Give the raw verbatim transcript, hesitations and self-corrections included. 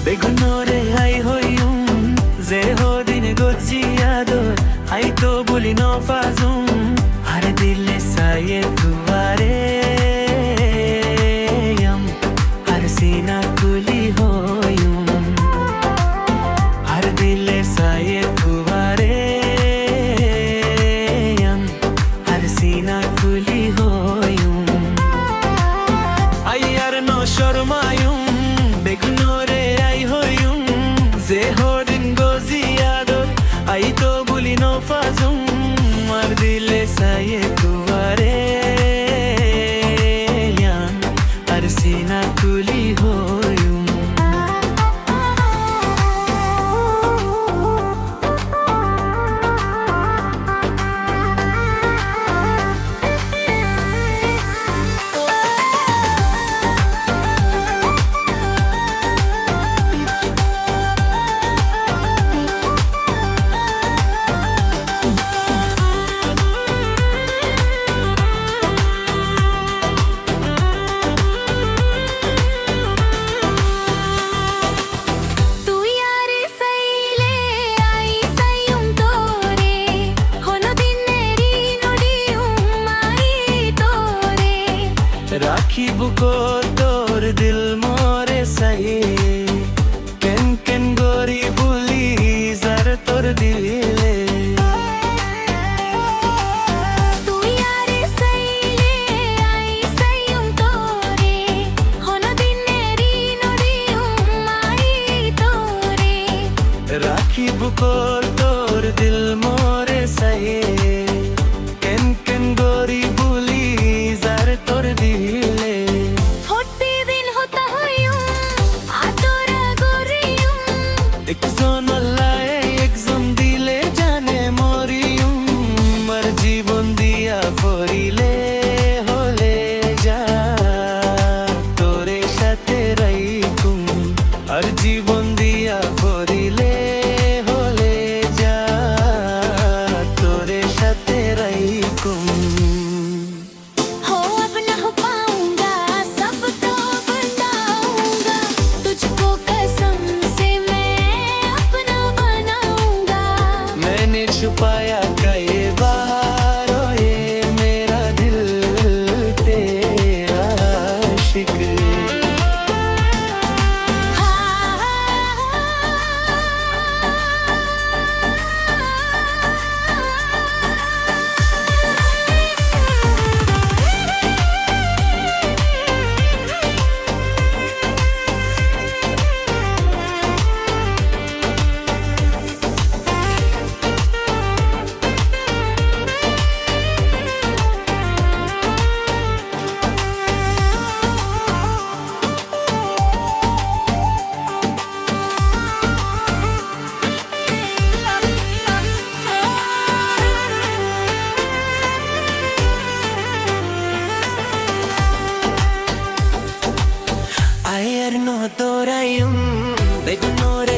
Beggúnoré aññí hoiyúm, ze hodin goijjí ador, aññí toóu búli nofazúm. Ar dile saiyé tuáre yián, ar siná kúli hoiyúm. Ar dile saiyé tuáre yián, ar siná kúli hoiyúm. Aññí ar nocormaiyúm, beggúnoré aññí hoiyúm, ze hodin goijjí ador, aññí toóu búli nofazúm. Ar dile saiyé tuáre yián, ar siná kúli hoiyúm. Tui aré saile aññí saiyúm toré, honodin eri nodiyúm aññí toré. Rakíbu kóu tor dil more saiyé, ken ken gorí búli zar tor dile. Tui aré saile aññí saiyúm toré, honodin eri nodiyúm aññí toré. Rakíbu kóu tor dil more saiyé, ken ken gorí búli zar tor dile. Fottí din hotá hoiyúm, atora goríyum. Ekzon olla ekzon dile zane moriyum. Ar zibon diya forile hole za, tore sáte raikum. Ar zibon diya forile hole za, tore sáte raikum. Ho apna ho paunga, sab to banaunga, tujhko kasam se main apna banaunga. Maine chupaya kayi baar, o ye mera dil tera aashiq. Ayer no doraiyum, beggúnor